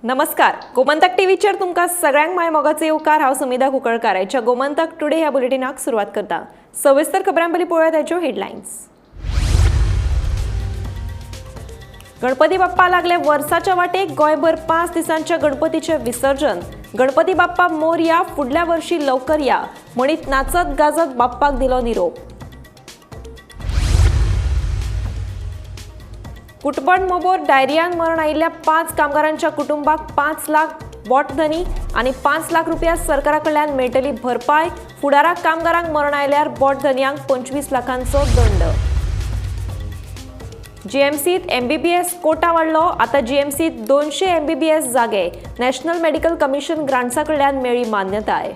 नमस्कार, गोमंतक टीव्हीचेर तुमकां सगळ्यांक my मोगाचो येवकार. हांव सुमिधा कुंकळकार. आयच्या गोमंतक टुडे ह्या बुलेटिनाक सुरवात करता. सविस्तर खबरां पयलीं पळोवया ताच्यो हेडलायन्स. गणपती बाप्पा लागले वर्साच्या वाटेक. गोंयभर 5 दिसांच्या गणपतीचें विसर्जन. गणपती बाप्पा मोरया, फुडल्या वर्षी लवकर या म्हणीत नाचत गाजत बाप्पाक दिलो निरोप. कुटबण मोबोर डायरियान मरण आयिल्ल्या 5 कामगारांच्या कुटुंबाक 5 लाख बोटधनी आनी 5 लाख रुपया सरकारा कडल्यान मेळटली भरपाय. फुडाराक कामगारांक मरण आयल्यार बोटधनयांक 25 लाखांचो दंड. जीएमसीत एमबीबीएस कोटा वाडलो. आतां जीएमसीत 200 एमबीबीएस जागे. नॅशनल मेडिकल कमिशन ग्रांट्सा कडल्यान मेळ्ळी मान्यताय.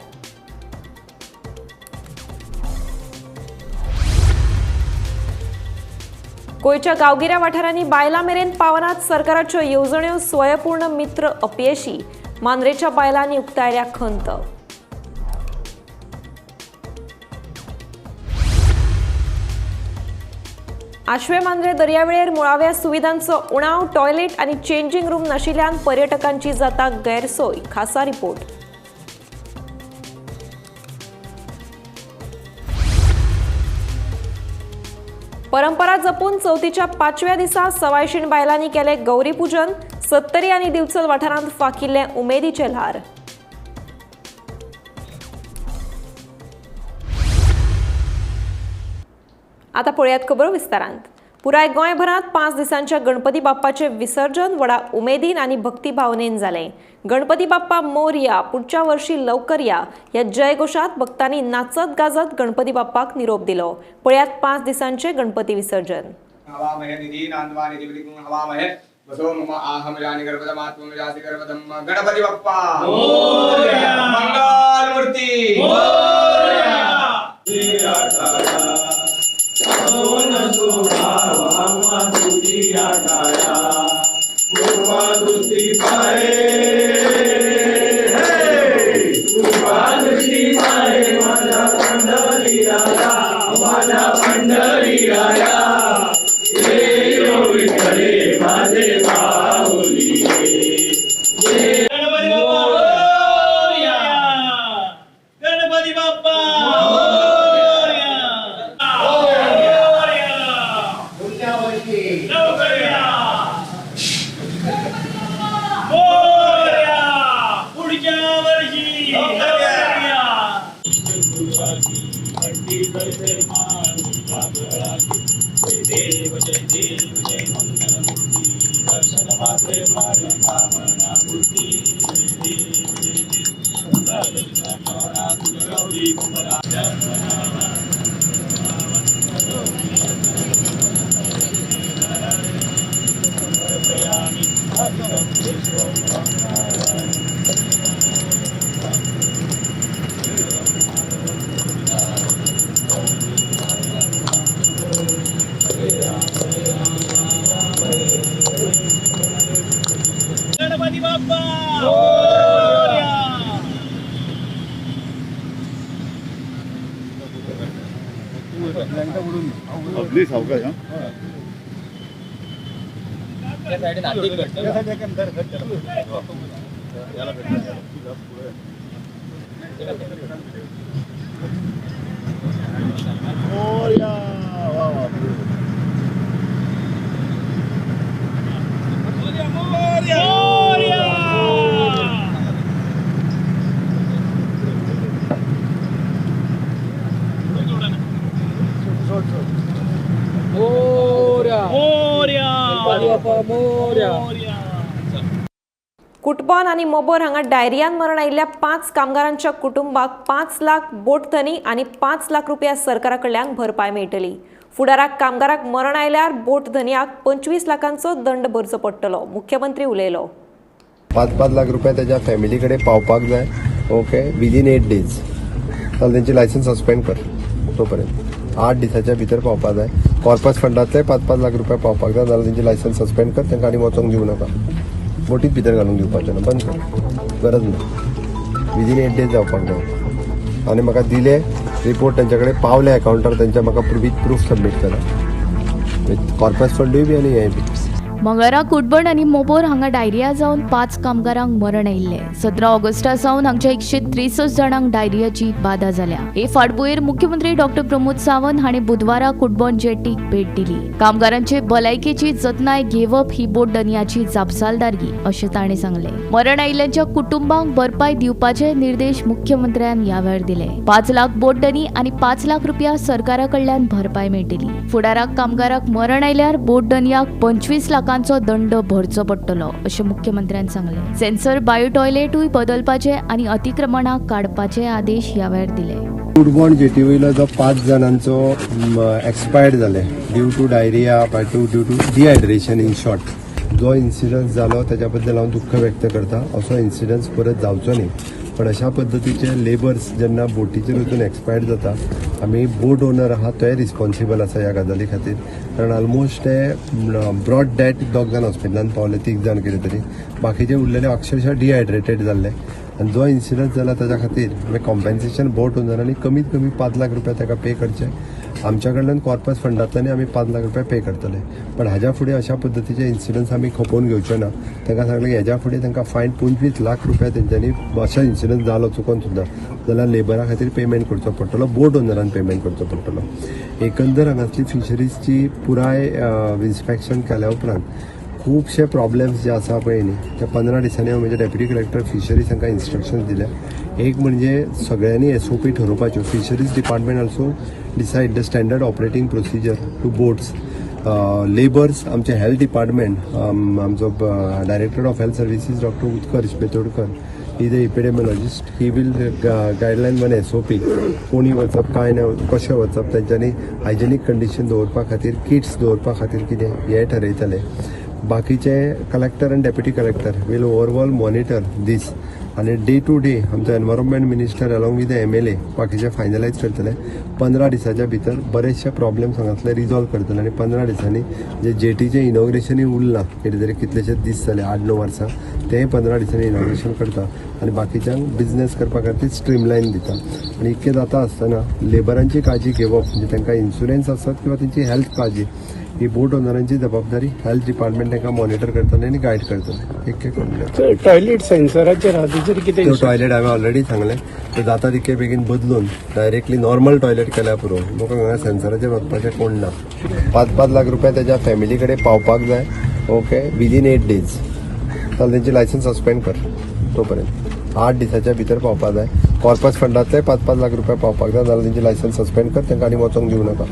गोंयच्या गांवगिऱ्या वाठारांनी बायलां मेरेन पावनात सरकाराच्यो येवजण्यो. स्वयंपूर्ण मित्र अपयशी. मांद्रेच्या बायलांनी उक्तायल्या खंत. आश्वे मांद्रे दर्यावेळेर मुळाव्या सुविधांचो उणाव. टॉयलेट आनी चेंजिंग रूम नाशिल्ल्यान पर्यटकांची जाता गैरसोय. खासा रिपोर्ट. परंपरा जपून चवथीच्या 5व्या दिसा सवायशीण बायलांनी केले गौरी पूजन. सत्तरी आनी दिवचल वाठारांत फाकिल्ले उमेदीचे ल्हार. आता पळयात खबरो विस्तारांत. पुराय गोंयभरांत 5 दिसांच्या गणपती बाप्पाचे विसर्जन व्हडा उमेदीन आनी भक्तिभावनेन जालें. गणपती बाप्पा मोरया, पुढच्या वर्षी लवकर या ह्या जयघोषात भक्तांनी नाचत गाजत गणपती बाप्पाक निरोप दिलो. पळयात 5 दिसांचे गणपती विसर्जन. गणपती बाप्पा मंगलमूर्ती. गणपती बाप्पा गणपती बाप्पा. अगदी सावकाश. कुटबॉन आनी मोबोर हांगा डायरियान मरण आयिल्ल्या 5 कामगारांच्या कुटुंबाक 5 लाख बोटधनी आनी 5 लाख रुपया सरकारा कडल्यान भरपाय मेळटली. फुडाराक कामगाराक मरण आयल्यार बोटधनयाक 25 लाखांचो दंड भरचो पडटलो. मुख्यमंत्री उलयलो. 5-5 लाख रुपया त्याच्या फॅमिली कडेन पावपाक जाय. ओके, विदीन 8 डेज जाल्यार तेंची लायसन्स सस्पेंड कर. तोपर्यंत 8 दिसाच्या भितर पावपाक जाय. कॉर्पस फंडांतले 5-5 लाख रुपया पावपाक जाय. जाल्यार तेंची लायसन्स सस्पेंड कर. तांकां आनी वचोंक दिवं नाका. बोटीत भितर घालूंक दिवपाचें ना, बंद कर, गरज ना. विदीन 8 डेज जावपाक जाय. आनी म्हाका दिले रिपोर्ट तेंच्या कडेन पावले अकावंटार तेंच्या, म्हाका विथ प्रूफ सबमीट करा. कॉर्पस फंडूय बी आनी हें बी. मंगळारा कुटबण आनी मोबोर हांगा डायरिया जावन 5 कामगारांक मरण आयिल्लें. 17 ऑगस्टा सावन हांगच्या 163 जाणांक डायरियाची बादा जाल्या. हे फाटभुंयेर मुख्यमंत्री डॉक्टर प्रमोद सावंत हांणी बुधवारा कुटबण जेटीक भेट दिली. कामगारांचे भलायकेची जतनाय घेवप ही बोट धनयाची जापसालदारकी अशें ताणें सांगलें. मरण आयिल्ल्यांच्या कुटुंबांक भरपाय दिवपाचे निर्देश मुख्यमंत्र्यान ह्या वेळार दिले. 5 लाख बोट धनी आनी 5 लाख रुपया सरकारा कडल्यान भरपाय मेळटली. फुडाराक कामगाराक मरण आयल्यार बोट धनयाक 25 लाखांचो दंड भरचो पडटलो अशें मुख्यमंत्र्यान सांगलें. सेन्सर बायो टॉयलेटूय बदलपाचे आनी अतिक्रमणां काडपाचे आदेश ह्या वेळार दिले. कुडबोण जेटी वयलो जो 5 जाणांचो एक्सपायर्ड जाले due to diarrhoea by to due to dehydration, in short जो इन्सिडन्स जालो त्याच्या बद्दल हांव दुख्ख व्यक्त करता. असो इन्सिडन्स परत जावचो न्ही, पण अशा पद्दतीचे लेबर्स जेन्ना बोटीचेर वचून एक्सपायर्ड जाता, आमी बोट ओनर आहा तोय रिस्पॉन्सिबल आसा ह्या गजाली खातीर, कारण ऑलमोस्ट ते ब्रॉट डेड 2 जाण हॉस्पिटलान पावले, 3 जाण कितें तरी, बाकीचे उरलेले अक्षरशः डिहायड्रेटेड जाल्ले. आनी जो इन्सिडन्स जाला ताच्या खातीर आमी कॉम्पेन्सेशन बोट ओनरांनी कमीत कमी 5 लाख रुपया ताका पे करचे. आमच्या कडल्यान कॉर्पस फंडांतल्यान आमी 5 लाख रुपया पे करतले, पण हाज्या फुडें अशा पद्दतीचे इन्सिडन्स आमी खपोवन घेवचे ना. तांकां सांगलें की हेज्या फुडें तांकां फायन 25 लाख रुपया तेंच्यांनी असो इन्सिडन्स जालो चुकोन सुद्दां जाल्यार लेबरा खातीर पेमेंट करचो पडटलो, बोट ओनरान पेमेंट करचो पडटलो. एकंदर हांगासली फिशरीजची पुराय इन्स्पेक्शन केल्या उपरांत खुबशे प्रॉब्लेम्स जे आसा पळय न्ही, ते 15 दिसांनी हांव म्हजे डेप्युटी कलेक्टर फिशरीज हांकां इन्स्ट्रक्शन्स दिल्या. एक म्हणजे सगळ्यांनी SOP ठरोवपाच्यो. Fisheries department also decide the standard operating procedure to boats labours. आमचे हेल्थ डिपार्टमेंट, आमचो director of health services Doctor Utkarsh Betodkar is a epidemiologist, he will guideline one SOP, कोणी वचप, काय ना, कशें वचप, तेंच्यांनी हायजेनीक कंडिशन दवरपा खातीर किट्स दवरपा खातीर कितें हें ठरयतले. बाकीचे कलेक्टर आनी deputy collector will overall monitor this आनी डे टू डे आमचो environment minister along with the MLA बाकीचे फायनलायज करतले. 15 दिसाच्या भितर बरेचशे प्रॉब्लेम्स हांगासले रिजॉल्व करतले आनी 15 दिसांनी जे जेटीचें इनॉग्रेशनूय उरलां कितें तरी कितलेशेच दीस जाले, 8-9 वर्सां, तेंय 15 दिसांनी इनॉग्रेशन करता आनी बाकीच्यांक बिजनेस करपा खातीर स्ट्रीमलायन दिता. आनी इतकें जाता आसतना लेबरांची काळजी घेवप म्हणजे तांकां इन्शुरन्स आसत किंवा तेंची हेल्थ काळजी ही बोट ओनरांची जबाबदारी. हेल्थ डिपार्टमेंट तांकां मॉनिटर करतले आनी गायड करतले. एक एक टॉयलेट सेन्सराचेर आहा तेचेर कितें? तो टॉयलेट हांवें ऑलरेडी सांगलें, ते जाता तितके बेगीन बदलून डायरेक्टली नॉर्मल टॉयलेट केल्यार पुरो. लोकांक हांगा सेन्सराचेर वचपाचें कोण ना. 5-5 लाख रुपया त्याच्या फॅमिली कडेन पावपाक जाय, ओके, विदीन 8 डेज. जाल्यार तेंची लायसन्स सस्पेंड कर तोपर्यंत. 8 दिसाच्या भितर पावपाक जाय. कॉर्पस फंडांतले 5-5 लाख रुपया पावपाक जाय, जाल्यार तेंची लायसन्स सस्पेंड कर. तांकां आनी वचोंक दिवं नाका,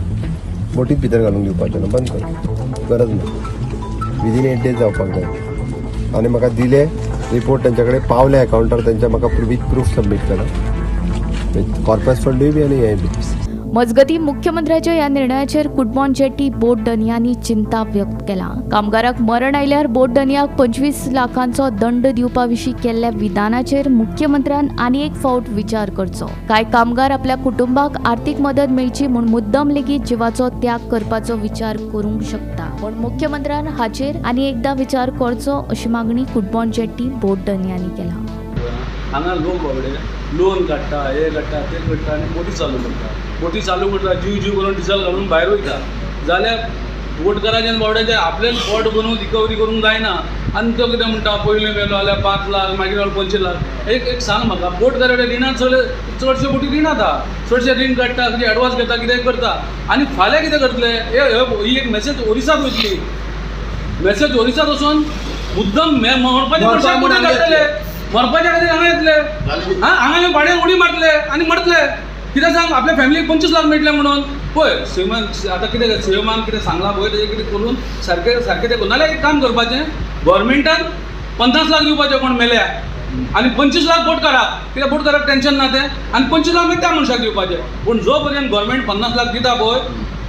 बोटीत भितर घालूंक दिवपाचें ना, बंद कर, गरज ना. विदीन 8 डेज जावपाक जाय. आनी म्हाका दिले रिपोर्ट तेंच्या कडेन पावले अकावंटार तेंच्या, म्हाका विथ प्रूफ सबमीट करा, कॉर्पस फंडूय बी आनी हेंय बी. मजगती, मुख्यमंत्र्याच्या ह्या निर्णयाचेर कुडबोन जेटी बोट धनयांनी चिंता व्यक्त केला. कामगाराक मरण आयल्यार बोट धनयाक 25 लाखांचो दंड दिवपा विशीं केल्ल्या विधानाचेर मुख्यमंत्र्यान आनी एक फावट विचार करचो. कांय कामगार आपल्या कुटुंबाक आर्थीक मदत मेळची म्हूण मुद्दम लेगीत जिवाचो त्याग करपाचो विचार करूंक शकता, पूण मुख्यमंत्र्यान हाचेर आनी एकदा विचार करचो अशी मागणी कुडबोन जेटी बोट धनयांनी केला. हांगा लोक बाबडे लोन काडटा, हे काडटा, ते काडटा आनी बोटी चालू करता. बोटी चालू करता, जीव जीव करून डिजल घालून भायर वयता. जाल्यार बोटकाराच्यान बाबड्याचें आपल्यान पोट भरून रिकवरी करूंक जायना आनी तो कितें म्हणटा, पयलीं मेलो जाल्यार 5 लाख, मागीर 25 लाख. एक एक सांग म्हाका, बोटकारा कडेन रिणां चड, चडश्यो बोटी रिणांत आहा. चडशे रीण काडटा, कितें एडवान्स घेता, कितें करता आनी फाल्यां कितें करतले? हे ही एक मॅसेज ओरिसाक वयतली. मॅसेज ओरिसाक वचून मुद्दम मरपाच्या मनशाक बोटी काडटले, मरपाच्या खातीर हांगा येतले. हा, हांगा येवन भाड्यान उडी मारतले आनी मरतले. कितें सांग, आपल्या फॅमिलीक 25 लाख मेळटले म्हणून. पळय सीएमान आतां कितें, सीएमान कितें सांगलां पळय, तेजें कितें करून सारकें सारकें तें करून. नाल्यार एक काम करपाचें, गोवोरमेंटान 50 लाख दिवपाचें कोण मेल्या आनी 25 लाख बोटकाराक. कित्याक बोटकाराक टेंशन ना तें, आनी 25 लाख मागीर त्या मनशाक दिवपाचें. पूण जो पर्यंत गोवोरमेंट 50 लाख दिता पळय,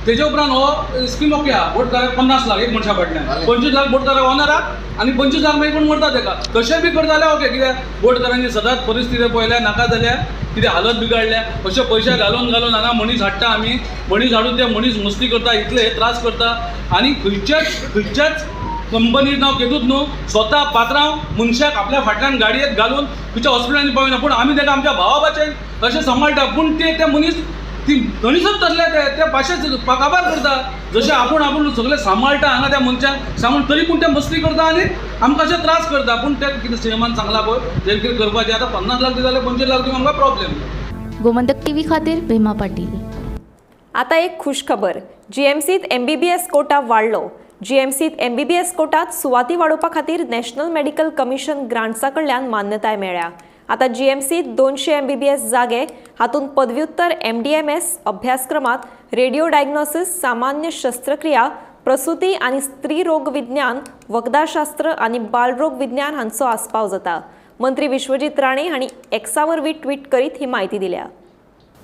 तेजे उपरांत हो स्कीम ओके आहा. बोटकाराक 50 लाख एक मनशा फाटल्यान, 25 लाख बोटकाराक ओनराक आनी 25 लाख मागीर कोण मरता तेका. तशें बी करता जाल्यार ओके. कित्याक बोटकारांची सदांच परिस्थिती पळयल्या, नाका जाल्या, कितें हालत बिगाडल्या. अशे पयशे घालून घालून हांगा मनीस हाडटा आमी. मनीस हाडून ते मनीस मस्ती करता, इतले त्रास करता आनी खंयच्याच खंयच्याच कंपनीर नांव घेतूच न्हू. स्वता पात्रांव मनशाक आपल्या फाटल्यान गाडयेत घालून खंयच्या हॉस्पिटलांनी पावयना, पूण आमी ताका आमच्या भावा भाशेन अशें सांबाळटा, पूण ते ते मनीस ती थंयसर धरल्या ते त्या भाशेच काबार करता. जशें आपूण आपूण सगळें सांबाळटा हांगा त्या मनशांक सांगून, तरी पूण ते मस्ती करता आनी आमकां अशें त्रास करता. पूण ते कितें सीएमान सांगलां पळय तें कितें करपाचें. आतां 50 लाख दिता जाल्यार 25 लाख दिवंक आमकां प्रॉब्लेम. गोमंतक टीव्ही खातीर भीमा पाटील. आता एक खुश खबर, जीएमसीत एमबीबीएस कोटा वाडलो. जीएमसीत एमबीबीएस कोटात सुवाती वाडोवपा खातीर नॅशनल मेडिकल कमिशन ग्रांट्सा कडल्यान मान्यताय मेळ्ळ्या. आतां जीएमसीत 200 एमबीबीएस जागे, हातूंत पदव्युत्तर एमडीएमएस अभ्यासक्रमात रेडिओ डायग्नोसिस, सामान्य शस्त्रक्रिया, प्रसूती आनी स्त्री रोग विज्ञान, वखदाशास्त्र आनी बालरोग विज्ञान हांचो आस्पाव जाता. मंत्री विश्वजीत राणे हांणी एक्सा वरवीं ट्वीट करीत ही म्हायती दिल्या.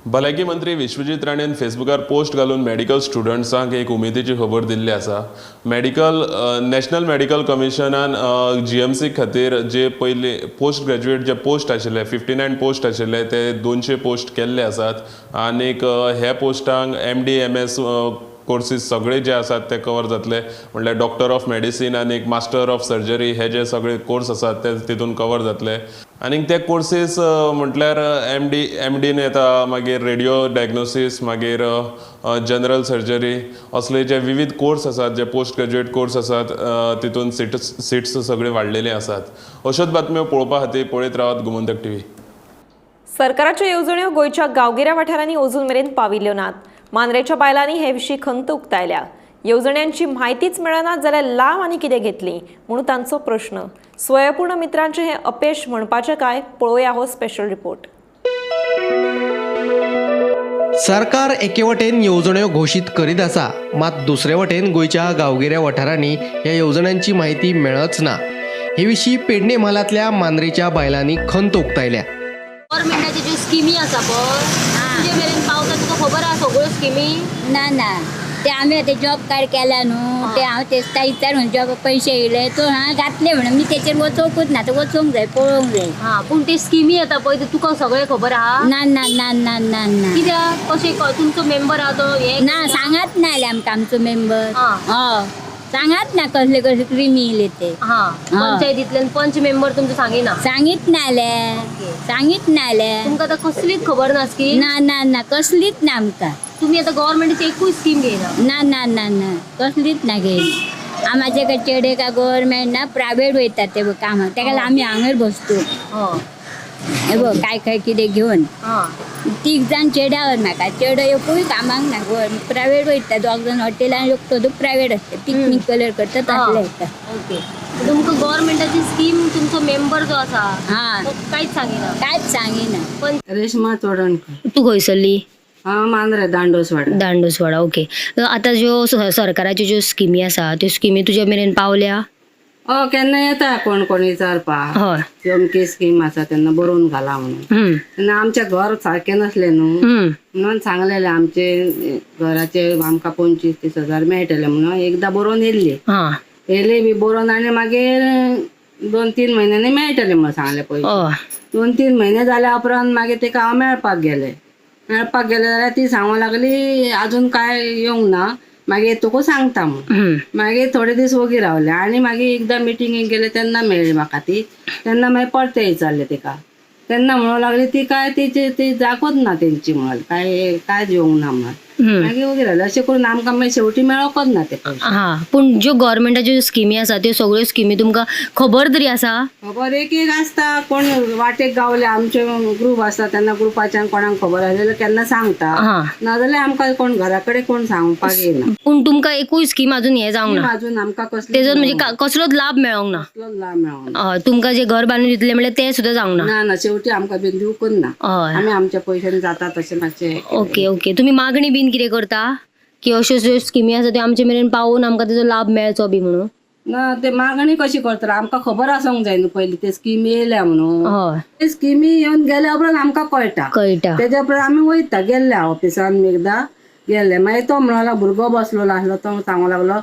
भलायकी मंत्री विश्वजीत राणेन फेसबुकार पोस्ट घालून मेडिकल स्टुडंट्सांक एक उमेदीची खबर दिल्ली आसा. मेडिकल नॅशनल मेडिकल कमिशनान जीएमसी खातीर जे पयली पोस्ट ग्रॅज्युएट जे पोस्ट आशिल्ले 59 पोस्ट आशिल्ले ते 200 पोस्ट केल्ले आसात आनीक हे पोस्टांक MD MS courses सगळे जे आसात ते कवर जातले. म्हणल्यार डॉक्टर ऑफ मेडिसीन आनी मास्टर ऑफ सर्जरी हे जे सगळे कोर्स आसात ते तितून कवर जातले. आनीक ते कोर्सीस म्हटल्यार एमडीन येता, मागीर रेडियो डायग्नोसीस, मागीर जनरल सर्जरी, असले जे विविध कोर्स आसात, जे पोस्ट ग्रॅज्युएट कोर्स आसात तितून सिट्स सगळे वाडलेले आसात. अश्योच बातम्यो पळोवपा खातीर पळयत रावात गोमंतक टीव्ही. सरकाराच्यो येवजण्यो गोंयच्या गांवगिऱ्या वाठारांनी अजून मेरेन पाविल्ल्यो नात. मांद्रेच्या बायलांनी हे विशीं खंत उक्तायल्या. येवजण्यांची म्हायतीच मेळना जाल्यार लाव आनी कितें घेतली म्हणून तांचो प्रश्न. स्वयंपूर्ण मित्रांचें हें अपेश म्हणपाचें काय, पळोवया हो स्पेशल रिपोर्ट. सरकार एके वटेन येवजण्यो घोशीत करीत आसा, मात दुसरे वटेन गोंयच्या गांवगिऱ्या वाठारांनी ह्या येवजण्यांची म्हायती मेळच ना. हे विशीं पेडणे म्हालांतल्या मांद्रेच्या बायलांनी खंत उक्तायल्या. गव्हर्मेंटाच्यो ज्यो स्किमी आसा पळय तुजे मेरेन पावता, तुका खबर आसा सगळ्यो स्किमी? ना ना, ते आमी आतां जॉब कार्ड केला न्हू, ते हांव तेस्ता विचार म्हणून जॉब पयशे येयले तो हांव घातले म्हणून मी तेचेर वचोंकूच ना, तो वचोंक जाय, पळोवंक जाय. हां, पूण ते स्किमी येता पळय ते तुका सगळें खबर आहा? ना ना ना ना ना ना. कित्याक कशें तुमचो मेंबर आहा तो हे ना सांगात ना जाल्यार आमकां आमचो मेंबर. आं. हय, सांगात ना कसले कसले क्रिमी येयले ते. हां, पंचायतींतल्यान पंच मेंबर तुमचो सांगिना? सांगीत ना जाल्यार, सांगीत ना जाल्यार. तुमकां आतां कसलीच खबर ना स्कीम? ना ना ना, कसलीच ना आमकां. तुमी आतां गव्हर्मेंटाची एकूय स्कीम घेयना? ना ना ना ना, कसलीच ना घेयना. आमचे काय चेडे का गव्हर्मेंट ना प्रायवेट वयतात ते कामाक, तेका आमी हांगर बसतो. हय. हे बघ काय काय कितें घेवन हां, तीग जाण चेड्यावर म्हाका चेडो एकूय कामाक ना, प्रायवेट वयता. दोग जाण हॉटेलान, एकटो तो प्रायवेट आसता, पिकनीक कलर करता तसले येता. ओके, तुमकां गव्हर्मेंटाची स्कीम तुमचो मेंबर जो आसा हां. तो कांयच सांगिना? कांयच सांगिना. पण रेश्मा चोडणकर. तूं खंयसरली? हांव मांद्रे दांडोसवाडा. दांडोसवाडा. ओके, आतां ज्यो सरकाराच्यो ज्यो स्किमी आसा त्यो स्किमी तुज्या मेरेन पावल्या? हय, केन्ना येता कोण कोण विचारपाक. हय. अमकी स्कीम आसा तेन्ना बरोवन घाला म्हणून. तेन्ना आमचें घर सारकें नासलें न्हू, म्हणून सांगलेलें आमचे घराचे आमकां 25-30 हजार मेळटले म्हणून एकदां बरोवन येयल्ली. हां. येयली बी बरोवन आनी मागीर 2-3 म्हयन्यांनी मेळटले म्हणून सांगलें पयशे. हय. 2-3 म्हयने जाल्या उपरांत मागीर तेका हांव मेळपाक गेलें. मेळपाक गेलें जाल्यार ती सांगूंक लागली अजून कांय येवंक ना, मागीर तुका सांगता म्हणून. मागीर थोडे दीस वोगी रावले आनी मागीर एकदां मिटिंगेक गेले तेन्ना मेळ्ळी म्हाका ती. तेन्ना मागीर परतें विचारलें तिका, तेन्ना म्हणूंक लागली ती काय तिची ती जागूच ना तेंची म्हणून, काय कांयच येवंक ना म्हणून. मागीर वोगी रावले. अशें करून आमकां मागीर शेवटी मेळोकच ना ते पयशे. हां, पूण ज्यो गव्हर्मेंटाच्यो ज्यो स्किमी आसा त्यो सगळ्यो स्किमी तुमकां खबर तरी आसा? खबर एक एक आसता, कोण वाटेक गावले आमचे ग्रूप आसता तेन्ना ग्रुपाच्यान कोणाक खबर आसलें जाल्यार केन्ना सांगता, हां. नाजाल्यार आमकां कोण घरा कडेन कोण सांगपाक येयना. पूण तुमकां एकूय स्कीम अजून हें जावंक ना? अजून आमकां कसली तेजो म्हणजे कसलोच लाभ मेळोंक ना? कसलोच लाभ मेळोंक ना. हय, तुमकां जें घर बांदून दितलें म्हणल्यार तें सुद्दां जावंक ना? ना ना, शेवटी आमकां बीन दिवकूच ना. हय. आमी आमच्या पयशांनी जाता तशें मातशें. ओके ओके, तुमी मागणी बीन कितें करता की अश्यो ज्यो स्किमी आसा त्यो आमचे मेरेन पावोवन आमकां तेजो लाभ मेळचो बी म्हणून? ना, ते मागणी कशी करतले, आमकां खबर आसूंक जाय न्हू पयलीं ते स्किमी येयल्या म्हणून. हय. ते स्किमी येवन गेल्या उपरांत आमकां कळटा. कळटा. तेज्या उपरांत आमी वयता गेल्ले ऑफिसान एकदां गेल्ले, मागीर तो म्हणूंक लागलो भुरगो बसलेलो आसलो तो सांगूंक लागलो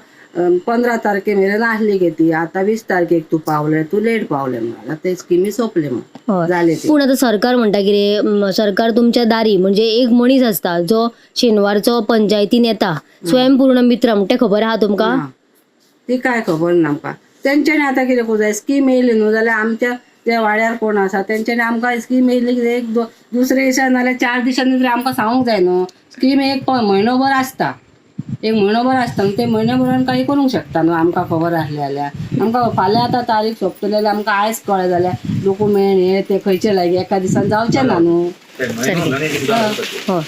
15 तारखे मेरेन आसली गे ती, आतां 20 तारखेक तूं पावले, तूं लेट पावले म्हणून, ते स्किमी सोंपले म्हणून जाले ते. पूण आतां सरकार म्हणटा कितें, सरकार तुमच्या दारी म्हणजे एक मनीस आसता जो शेनवारचो पंचायतीन येता, स्वयंपूर्ण मित्र म्हणटा, खबर आहा तुमकां? ती काय खबर ना आमकां. तेंच्यांनी आतां कितें करूं जाय, स्कीम येयली न्हू जाल्यार आमच्या जे वाड्यार कोण आसा तेंच्यांनी आमकां स्कीम येयली एक दुसरे दिसा नाजाल्यार 4 दिसांनी तरी आमकां सांगूंक जाय न्हू, स्कीम एक म्हयनोभर आसता, एक म्हयनोभर आसता, ते म्हयन्याभरान काही करूंक शकता न्हू. आमकां खबर आसलें जाल्यार आमकां फाल्यां आतां तारीख सोंपतली जाल्यार आमकां आयज कळ्ळें जाल्यार डॉक्युमेंट हे ते खंयचे लागीं एका दिसान जावचें ना न्हू.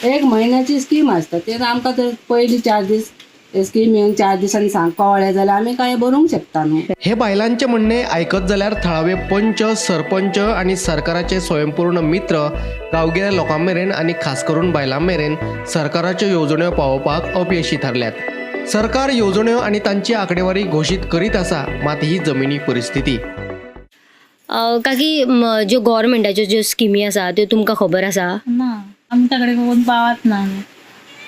एक म्हयन्याची स्कीम आसता, ते आमकां तर पयलीं 4 दीस स्कीम येवन 4 दिसांनी सांग कळ्ळें जाल्यार आमी काय बरोवंक शकता न्हू. हे बायलांचे म्हणणे आयकत जाल्यार थळावे पंच, सरपंच आनी सरकाराचे स्वयंपूर्ण मित्र गांवगिऱ्या लोकां मेरेन आनी खास करून बायलां मेरेन सरकाराच्यो येवजण्यो पावोवपाक अपयशी थारल्यात. सरकार येवजण्यो आनी तांची आंकडेवारी घोशीत करीत आसा, मात ही जमिनी परिस्थिती. काकी, ज्यो गव्हर्मेंटाच्यो ज्यो स्किमी आसा त्यो तुमकां खबर आसा? ना, आमच्या कडेन कोण पावत ना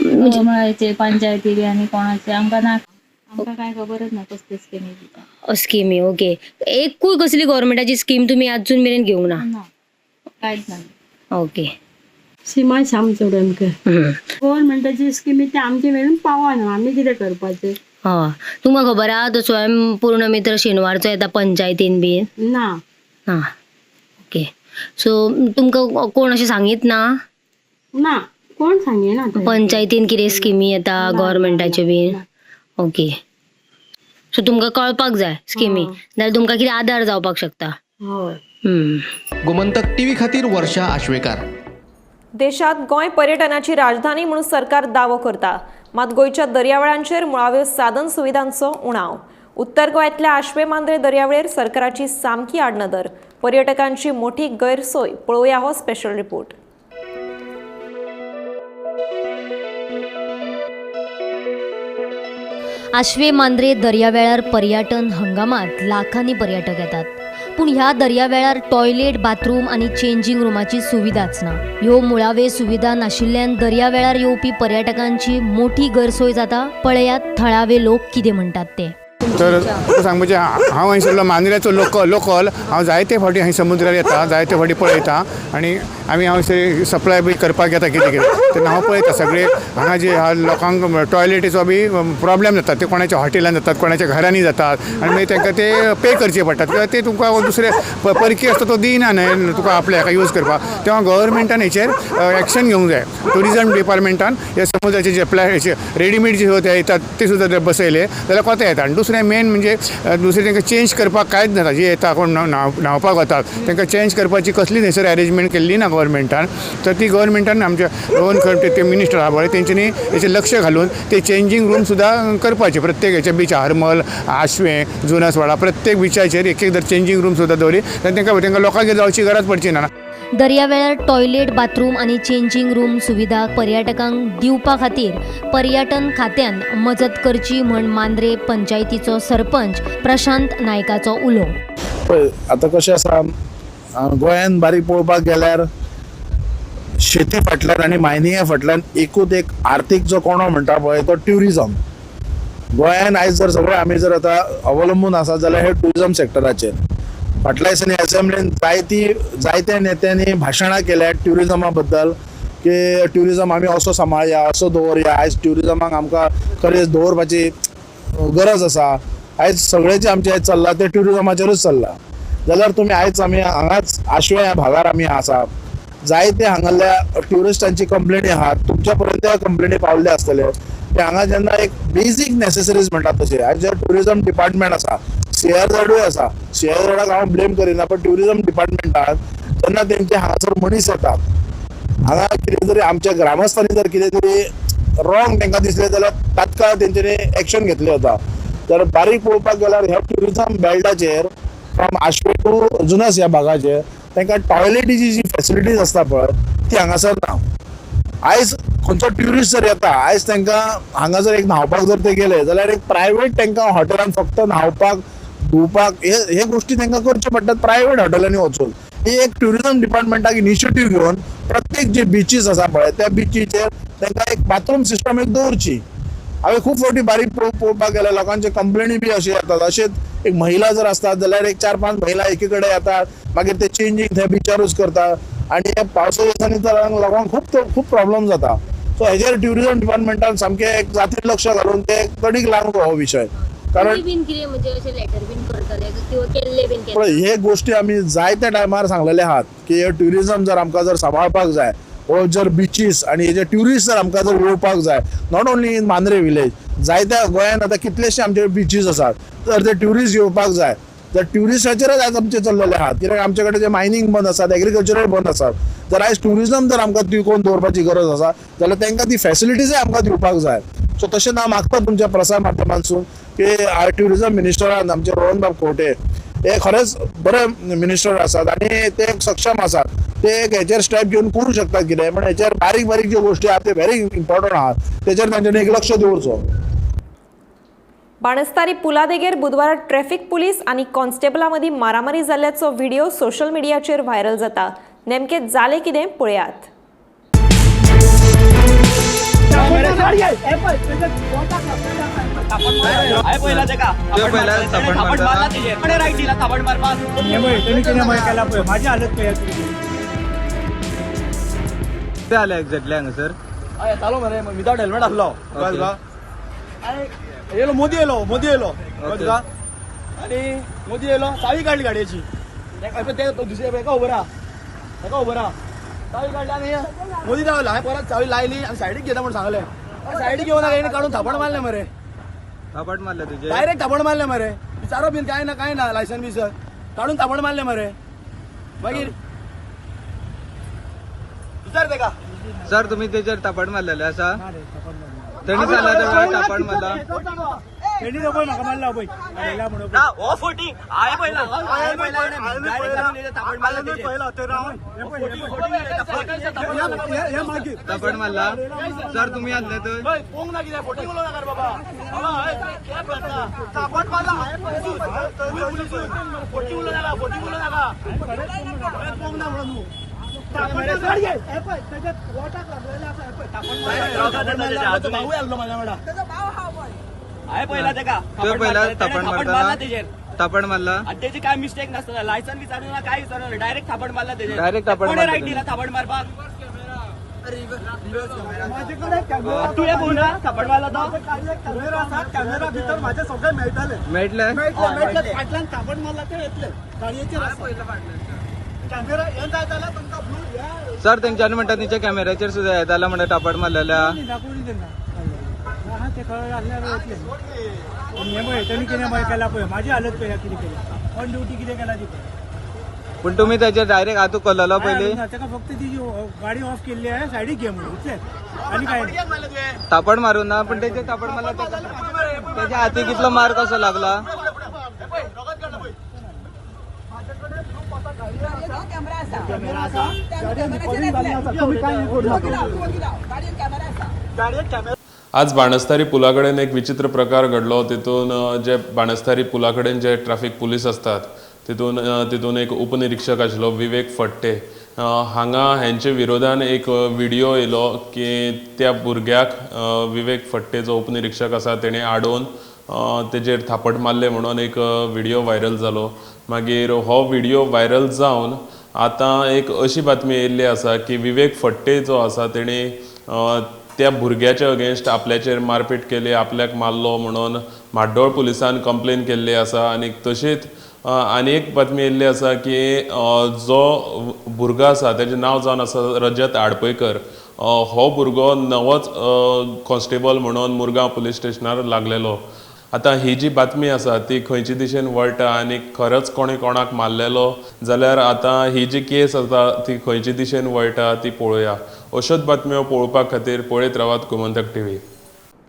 म्हणजे पंचायती बी आनी कोणाचे आमकां ना, आमकां काय खबरच ना कसली स्किमी. स्किमी ओके. एकूय कसली गव्हर्मेंटाची स्कीम तुमी अजून मेरेन घेवंक ना? ना, कांयच ना. ओके. सीमा श्याम चोडणकर. गव्हर्मेंटाची स्किमी ते आमचे मेरेन पावना, आमी कितें करपाचें? हय, तुमकां खबर आहा तो स्वयंपूर्ण मित्र शेनवारचो येता पंचायतीन बीन? ना. आं, ओके. सो तुमकां कोण अशें सांगीत ना? ना, कोण सांगिना. पंचायतीन कितें स्किमी येता गव्हर्मेंटाच्यो बीन? ओके. सो तुमकां कळपाक जाय स्किमी, नाल्यार तुमकां कितें आदार जावपाक शकता. हय. गोमंतक टीव्ही खातीर वर्षा आश्वेकार. देशात गोंय पर्यटनाची राजधानी म्हणून सरकार दावो करता, मात गोंयच्या दर्यावेळांचेर मुळाव्यो साधन सुविधांचो उणाव. उत्तर गोंयांतल्या आश्वे मांद्रे दर्यावेळेर सरकाराची सामकी आडनदर, पर्यटकांची मोठी गैरसोय. पळोवया हो स्पेशल रिपोर्ट. आश्वे मांद्रे दर्यावेळार पर्यटन हंगामात लाखांनी पर्यटक येतात, पूण ह्या दर्यावेळार टॉयलेट, बाथरूम आनी चेंजींग रुमाची सुविधाच ना. ह्यो मुळावे सुविधा नाशिल्ल्यान दर्यावेळार येवपी पर्यटकांची मोठी गैरसोय जाता. पळयात थळावे लोक कितें म्हणटात ते. तर तुका सांगपाचें, हांव हांगासरलो मांद्र्याचो लोकल. हांव जायते फावटी हांगा समुद्रार येता, जायते फावटी पळयता आनी आमी हांगासर सप्लाय बी करपाक येता कितें कितें, तेन्ना हांव पळयता सगळे हांगा जे आहा लोकांक टॉयलेटीचो बी प्रॉब्लेम जाता, ते कोणाच्या हॉटेलान जातात, कोणाच्या घरांनी जातात आनी मागीर तांकां ते पे करचे पडटात किंवा ते तुमकां दुसरे परकी आसता तो दिना न्हय तुका आपल्या हाका यूज करपाक. तेव्हा गव्हर्मेंटान हेचेर एक्शन घेवंक जाय. ट्युरिजम डिपार्टमेंटान हे समुद्राचे जे रेडीमेड जे येतात ते सुद्दां बसयले जाल्यार कोता येता. आनी दुसरें मेन म्हणजे दुसरें तांकां चेंज करपाक कांयच नाका. जे येता कोण न्हांवपाक वतात तांकां चेंज करपाची कसली थंयसर अरेंजमेंट केल्ली ना गव्हर्मेंटान. तर ती गव्हर्मेंटान आमच्या रोहन खंवटे ते मिनिस्टर आहा पळय तेंच्यांनी हेचेर लक्ष घालून ते चेंजींग रूम सुद्दां करपाचे प्रत्येक हेच्या बिचार, हरमल, आश्वें, जुनासवाडा प्रत्येक बिचाचेर एक एक जर चेंजींग रूम सुद्दां दवरली जाल्यार तांकां तांकां लोकांगेर जावची गरज पडची ना. दर्यावेळार टॉयलेट, बाथरूम आनी चेंजींग रूम सुविधा पर्यटकांक दिवपा खातीर पर्यटन खात्यान मजत करची म्हण मांद्रे पंचायतीचो सरपंच प्रशांत नायकाचो उलो. पळय आतां कशें आसा, गोंयान बारीक पळोवपाक गेल्यार शेती फाटल्यान आनी मायनिंगा फाटल्यान एकूच एक आर्थीक जो कोणो म्हणटा पळय तो ट्युरिजम. गोंयान आयज जर सगळे आमी जर आतां अवलंबून आसा जाल्यार हे ट्युरिजम सेक्टराचेर. फाटल्या दिसांनी असेंब्लीन जायत्या नेत्यांनी भाशणां केल्या ट्युरिजमा बद्दल की ट्युरिजम आमी असो सांबाळया, असो दवरया. आयज ट्युरिजमाक आमकां खरेंच दवरपाची गरज आसा. आयज सगळें जें आमचें चल्लां तें ट्युरिजमाचेरूच चल्लां. जाल्यार तुमी आयज आमी हांगाच आश्वें ह्या भागार आमी आसा, जायते हांगासरल्या ट्युरिस्टांची कंप्लेनी आहात, तुमच्या पर्यंत कंप्लेनी पावल्ले आसतले की हांगा जेन्ना एक बेजीक नेसेसरीज म्हणटा तशें आयज जे ट्युरिजम डिपार्टमेंट आसा, सीआरझेडूय आसा, सीआरझेडाक हांव ब्लेम करिना, पण ट्युरिजम डिपार्टमेंटान जेन्ना तेंचे हांगासर मनीस येतात, हांगा कितें तरी आमच्या ग्रामस्थांनी जर कितें तरी रॉंग तांकां दिसलें जाल्यार तात्काळ तेंच्यांनी एक्शन घेतलें वता. तर बारीक पळोवपाक गेल्यार ह्या tourism बेल्टाचेर from Ashwem two Junas ह्या भागाचेर तांकां टॉयलेटीची जी फेसिलिटीज आसता पळय ती हांगासर ना. आयज खंयचो ट्युरिस्ट जर येता, आयज तांकां हांगा जर एक न्हांवपाक जर ते गेले जाल्यार एक प्रायवेट तांकां हॉटेलान फक्त न्हांवपाक धुवपाक हे गोश्टी तांकां करच्यो पडटात प्रायवेट हॉटेलांनी वचून. ही एक ट्युरिजम डिपार्टमेंटाक इनिशिएटीव घेवन प्रत्येक जे बिचीस आसा पळय त्या बिचीचेर तांकां एक बाथरूम सिस्टम एक दवरची. हांवें खूब फावटी बारीक पळोवपाक गेल्यार लोकांचे कंप्लेनी बी अशे येतात. अशेंच एक महिला जर आसतात जाल्यार एक 4-5 महिला एकी कडेन येतात, मागीर ते चेंजींग थंय बिचारूच करतात आनी हे पावसा दिसांनी तर लोकांक खूब प्रॉब्लम जाता. सो हेजेर ट्युरिजम डिपार्टमेंटान सामकें एक जातीन लक्ष घालून ते तडीक लावंक हो विशय. कारण पळय हे गोश्टी आमी जायत्या टायमार सांगलेले आहात की हे ट्युरिजम जर आमकां जर सांबाळपाक जाय हो जर बिचीस आनी हे जे ट्युरिस्ट जर आमकां जर येवपाक जाय, not only in Mandrem village, जायत्या गोंयान आतां कितलेशे आमचे बिचीस आसात, तर ते ट्युरिस्ट येवपाक जाय. तर ट्युरिस्टाचेरच आयज आमचें चल्लेलें आहा, कित्याक आमचे कडेन जे मायनींग बंद आसात, एग्रीकल्चरल बंद आसात. जर आयज ट्युरिजम जर आमकां तिगोवन दवरपाची गरज आसा जाल्यार तांकां ती फॅसिलिटीजय आमकां दिवपाक जाय. सो तशें हांव मागता तुमच्या प्रसार माध्यमांतसून की ट्युरिजम मिनिस्टरान आमचे रोहनबाब खंवटे हे खरेंच बरे मिनिस्टर आसात आनी ते सक्षम आसात, ते एक हेचेर स्टेप घेवन करूं शकतात कितें, पण हेचेर बारीक बारीक ज्यो गोश्टी आहात ते व्हेरी इम्पॉर्टंट आहात, तेचेर तांच्यांनी एक लक्ष दवरचो. बाणस्तारी पुलादेगेर बुधवारा ट्रॅफिक पुलीस आनी कॉन्स्टेबला मदीं मारामारी जाल्ल्याचो व्हिडिओ सोशल मिडियाचेर व्हायरल जाता. नेमकें जालें कितें पळयात. माझी हालत पळया. कितें जालें एक्झॅक्टली हांगासर? येतालो मरे विदाउट हेल्मेट आसलो, येयलो मोदी येयलो, मोदी येयलो तुका, आनी मोदी येयलो चावी काडली गाडयेची, ते दुसरे हेका खबर आहा, हेका खबर आहा, चावी काडली आनी मोदी रावलो. हांवें परत चावी लायली आनी सायडीक घेता म्हूण सांगलें, सायडीक घेवन हेणें काडून थापड मारलें मरे. थापट मारलें तुजें? डायरेक्ट थापड मारलें मरे, विचारो बीन कांय ना, कांय ना, लायसन बिसन काडून थापड मारलें मरे. मागीर विचार तेका. सर तुम्ही तेचेर थापट मारलेले आसा? तेणी सांगला थापट मारला. तेणी तो पळय म्हाका मारला पळय. हो फोटी हांवें पळयला, हांवें पळयला, थापट मारला. सर तुम्ही आसले तर पोंग ना कितें फोटी उलोवं नाका बाबा, थापट मारला फोटी उलोवं नाका, फोटी उलोवं नाका, पोंग ना म्हणून तूं. थापड मारला आणि काय मिस्टेक नसतना, लायसन विचारू ना, काय विचारू ना, डायरेक्ट थापड मारला तेजेर. डायरेक्ट थापड मारला. राईट दिला थापड मारपाक? तुवें पळोवना थापड मारला तो? कॅमेरा आसा, कॅमेरा भितर माझे सगळे मेळटले, मेळटले, मेळटले. फाटल्यान थापड मारला ते येतले गाडयेचेर. कॅमेरा हे जाय जाल्यार तुमकां ब्लू. सर तेंच्यानी म्हणटा तेंच्या कॅमेऱ्याचेर सुद्दां येताला म्हणटा थापड मारलेल्या. दाखोवनी तेन्ना आहा ते कळ्ळें आसल्यार येतले. हें पळय तेणी कितें पळय केला पळय, म्हाजी हालत पळय कितें केली, ऑन ड्युटी कितें केला ती पळय. पूण तुमी तेचेर डायरेक्ट हातू कल्ललो पयलीं? ताका फक्त ती गाडी ऑफ केल्ली आहे सायडीक घे म्हणून इतलेंच, आनी काय. थापड मारूं ना, पूण तेचेर थापड मारला तेच्या हाती कितलो मार कसो लागला? आज बाणस्तारी पुला कडेन एक विचित्र प्रकार घडलो. तितून जे बाणस्तारी पुला कडेन जे ट्राफीक पुलीस असतात तितून तितून एक उपनिरीक्षक आशिल्लो विवेक फडते, हांगा हेंचे विरोधान एक व्हिडिओ येयलो की त्या भुरग्याक विवेक फडते जो उपनिरीक्षक आसा तेणें आडोवन तेजेर थापट मारलें म्हणून एक व्हिडिओ व्हायरल जालो. मागीर हो व्हिडिओ व्हायरल जावन आतां एक अशी बातमी येयल्ली आसा की विवेक फडते जो आसा तेणें त्या भुरग्याच्या अगेन्स्ट आपल्याचेर मारपीट केली, आपल्याक मारलो म्हणून म्हाड्डोळ पुलिसान कंप्लेन केल्ली आसा. आनी तशीच आनी एक बातमी येयल्ली आसा की जो भुरगो आसा तेजें नांव जावन आसा रजत आडपयकर, हो भुरगो नवोच कॉन्स्टेबल म्हणून मुरगांव पुलीस स्टेशनार लागलेलो. आतां ही जी बातमी आसा ती खंयचे दिशेन वळटा आनी खरोच कोणें कोणाक मारलेलो जाल्यार आतां ही जी केस आसा ती खंयचे दिशेन वळटा ती पळोवया. अश्योच बातम्यो पळोवपा खातीर पळयत रावात गोमंतक टीव्ही.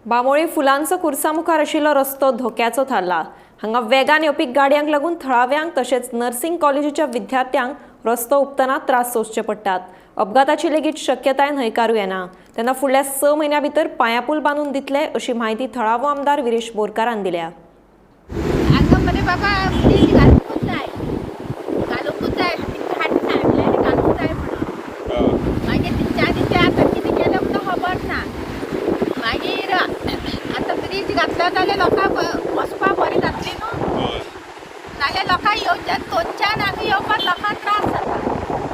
बांबोळी फुलांचो कुर्सा मुखार आशिल्लो रस्तो धोक्याचो थारला. हांगा वेगान येवपी गाडयांक लागून थळाव्यांक तशेंच नर्सिंग कॉलेजीच्या विद्यार्थ्यांक रस्तो हुपतना त्रास सोंसचे पडटात. अपघाताची लेगीत शक्यताय न्हयकारू येना. तेन्ना फुडल्या 6 म्हयन्यां भितर पांयापूल बांदून दितले अशी म्हायती थळावो आमदार विरेश बोरकारान दिल्या. लोकांक येवच्यान थंयच्यान हांगा येवपाक लोकांक त्रास जाता.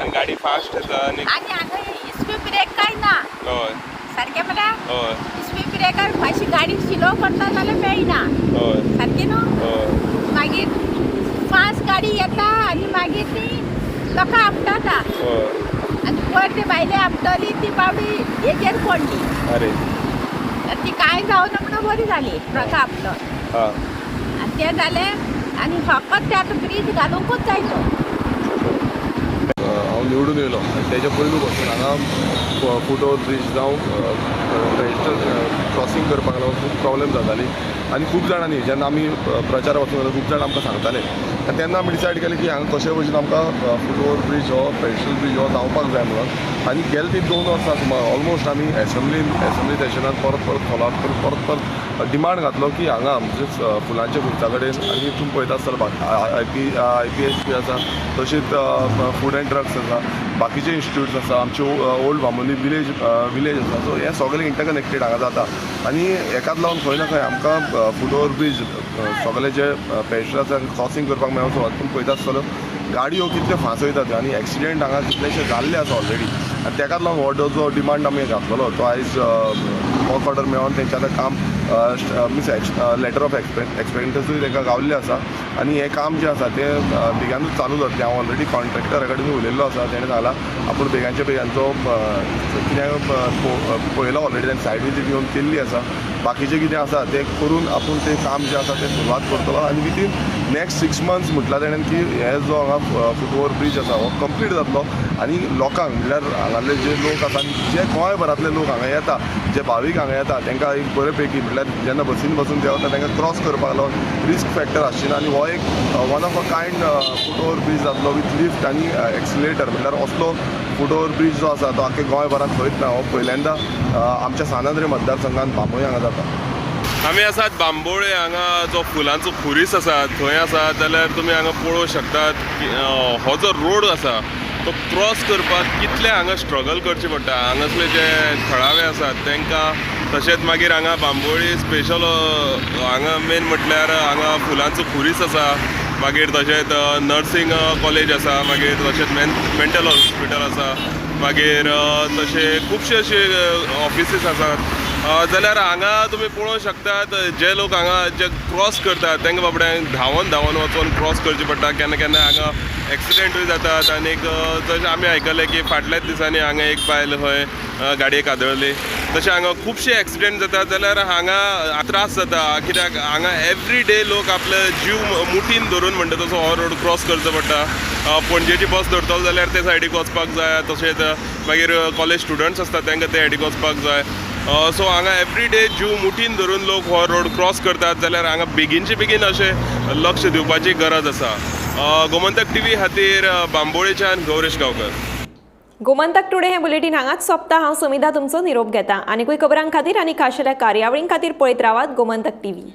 आनी गाडी फास्ट येता आनी हांगा स्पीड ब्रेक काय ना. हय सारकें म्हळ्यार हय स्पीड ब्रेकार मातशी गाडी स्लो करता जाल्यार मेळना. हय सारकें न्हू. हय मागीर फास्ट गाडी येता आनी मागीर ती लोकांक आपटाता. हय. आनी वयर ती बायले आपटली, ती बावडी हेजेर पडली. अरे. तर ती कांय जावना म्हणून बरी जाली, ट्रका आपलो. आनी तें जालें आनी फकत ते आतां ब्रीज घालुंकूच जाय तो. हांव निवडून येयलो आनी तेज्या पयलू पासून हांगा फूट ओवर ब्रीज जावं रजिस्टर क्रॉसींग करपाक लागून खूब प्रॉब्लेम जाताली आनी खूब जाणांनी जेन्ना आमी प्रचार वचून जाल्यार खूब जाण आमकां सांगताले आनी तेन्ना आमी डिसायड केलें की हांगा कशे भशेन आमकां फूट ओवर ब्रीज हो, पेडेस्ट्रियल ब्रीज हो जावपाक जाय म्हणून. आनी गेले ती 2 वर्सां सुमार ऑलमोस्ट आमी एसेंब्ली सेशनान परत परत फॉलोअप करून परत परत डिमांड घातलो की हांगा म्हणजेच फुलांच्या खुर्सा कडेन आनी तुमी पळयता आसतलो आयपीएचपी आसा, तशीच फूड अँड ड्रग्स आसा, बाकीचे इन्स्टिट्यूट्स आसा, आमच्यो ओल्ड बांबोली विलेज आसा. सो हे सगळे इंटरकनेक्टेड हांगा जाता आनी हेकाच लागून खंय ना खंय आमकां फूट ओवर ब्रीज सगळे जे पेडेस्ट्रियनाक क्रॉसींग करपाक मेळोंक सोदता. तुमी पळयता आसतलो गाडयो कितल्यो फास्ट वयतात आनी एक्सिडेंट हांगा कितलेशे जाल्ले आसा ऑलरेडी. आनी तेकाच लागून हो जो डिमांड आमी घातलेलो तो आयज वर्क ऑर्डर मेळोन तेंचें आतां काम मिन्स लेटर ऑफ एक्सपेक्टन्सूय तांकां गावल्लें आसा आनी हें काम जें आसा तें बेगानूच चालू जातलें. हांव ऑलरेडी कॉन्ट्रॅक्टरा कडेन उलयल्लो आसा. तेणें सांगलां आपूण बेगानच्या बेगान कित्याक पळयलां, ऑलरेडी ताणें सायट विजीट येवन केल्ली आसा. बाकीचें कितें आसा तें करून आपूण तें काम जें आसा तें सुरवात करतलो आनी विदीन नेक्स्ट 6 मंथ्स म्हटलां तेणें की हे जो हांगा फूट ओवर ब्रीज आसा हो कंप्लीट जातलो आनी लोकांक, म्हणल्यार हांगासले जे लोक आसा आनी जे गोंयभरांतले लोक हांगा येता, जे भावीक हांगा येता, तांकां एक बरे पैकी, म्हणल्यार जेन्ना बसीन बसून ते वता तांकां क्रॉस करपाक लागून रिस्क फॅक्टर आसची ना. आनी हो एक one of a kind foot over bridge जातलो विथ लिफ्ट आनी एक्सिलेटर. म्हणल्यार असलो फूट ओवर ब्रीज जो आसा तो आख्खे गोंयभरांत खंयच ना. हो पयल्यांदा आमच्या सांत आंद्रे मतदारसंघात बांबोळी हांगा जाता. आमी आसात बांबोळे हांगा जो फुलांचो खुरीस आसा थंय आसा. जाल्यार तुमी हांगा पळोवंक शकतात की हो जो रोड आसा तो क्रॉस करपाक कितले हांगा स्ट्रगल करचे पडटा हांगासले जे थळावे आसात तांकां. तशेंच मागीर हांगा बांबोळी स्पेशल हांगा मेन म्हटल्यार हांगा फुलांचो खुरीस आसा, मागीर तशेंच नर्सींग कॉलेज आसा, मागीर तशेंच मेंटल हॉस्पिटल आसा, मागीर तशें खुबशे अशे ऑफिसीस आसात. जाल्यार हांगा तुमी पळोवंक शकतात, जे लोक हांगा जे क्रॉस करतात तांकां बाबड्यांक धांवन धांवन वचोन क्रॉस करचें पडटा. केन्ना केन्ना हांगा एक्सिडेंटूय जातात. आनीक जशें आमी आयकलें की फाटल्याच दिसांनी हांगा एक बायल खंय गाडयेक आदळली, तशें हांगा खुबशे एक्सिडेंट जातात. जाल्यार हांगा त्रास जाता कित्याक हांगा एवरी डे लोक आपले जीव मुठीन धरून म्हणटा तसो हो रोड क्रॉस करचो पडटा. पणजेची बस धरतलो जाल्यार ते सायडीक वचपाक जाय, तशेंच मागीर कॉलेज स्टुडंट्स आसता तांकां ते सायडीक वचपाक जाय. सो हांगा एवरी डे जीव मुठीन धरून लोक हो रोड क्रॉस करतात. जाल्यार हांगा बेगीनचे बेगीन अशें लक्ष दिवपाची गरज आसा. गोमंतक टीव्ही खातीर बांबोळेच्यान गौरेश गांवकर. गोमंतक टुडे हे बुलेटीन हांगाच सोंपता. हांव समिधा तुमचो निरोप घेता. आनीकूय खबरां खातीर आनी खाशेल्या कार्यावळीं खातीर पळयत रावात गोमंतक टीव्ही.